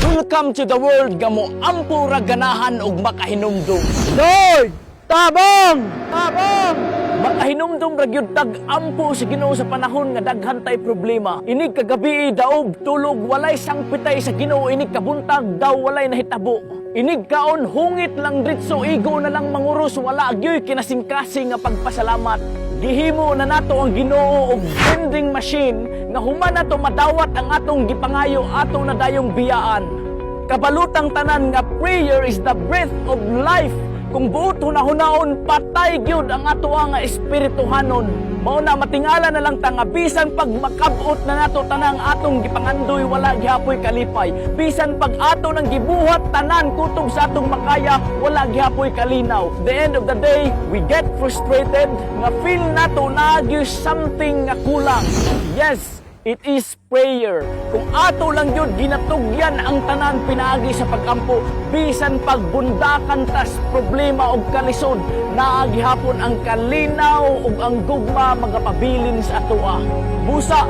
Welcome to the world nga mo ampo ra ganahan og makahinumdum. Lord! Tabang! Tabang! Makahinumdum ra gyud tag ampo sa Ginoo sa panahon nga daghan tay problema. Inig kagabi, daob tulog, walay sangpitay sa Ginoo. Inig kabuntag, daw walay nahitabo. Inig kaon, hungit lang dritso, igo na lang manguros, wala gyoy kinasingkasing nga pagpasalamat. Gihimo na nato ang Ginoo og vending machine nga human nato madawat ang atong gipangayo, ato na dayong biyaan. Kabalutang tanan nga prayer is the breath of life. Kung buot hunahunaon, patay gyud ang ato nga espirituhanon. Mao na matingala na lang ta nga bisan pag makabot na nato tanang atong gipangandoy, wala gihapoy kalipay. Bisan pag ato nang gibuhat tanan kutob sa atong makaya, wala gihapoy kalinaw. The end of the day, we get frustrated nga feel nato naa gyud something nga kulang. Yes, it is prayer. Kung ato lang yun, ginatugyan ang tanan pinaagi sa pagampo, bisan pagbundakan tas problema og kalisod, naa gihapon ang kalinaw ug ang gugma magapabilin sa atoa. Busa,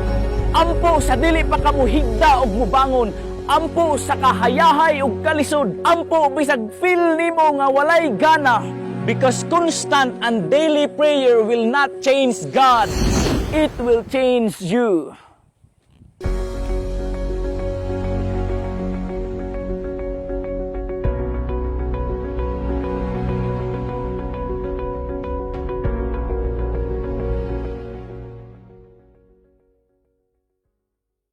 ampo sa dili pa kamo higda og mubangon, ampo sa kahayahay ug kalisod, ampo bisag feel nimo nga walay gana, because constant and daily prayer will not change God. It will change you.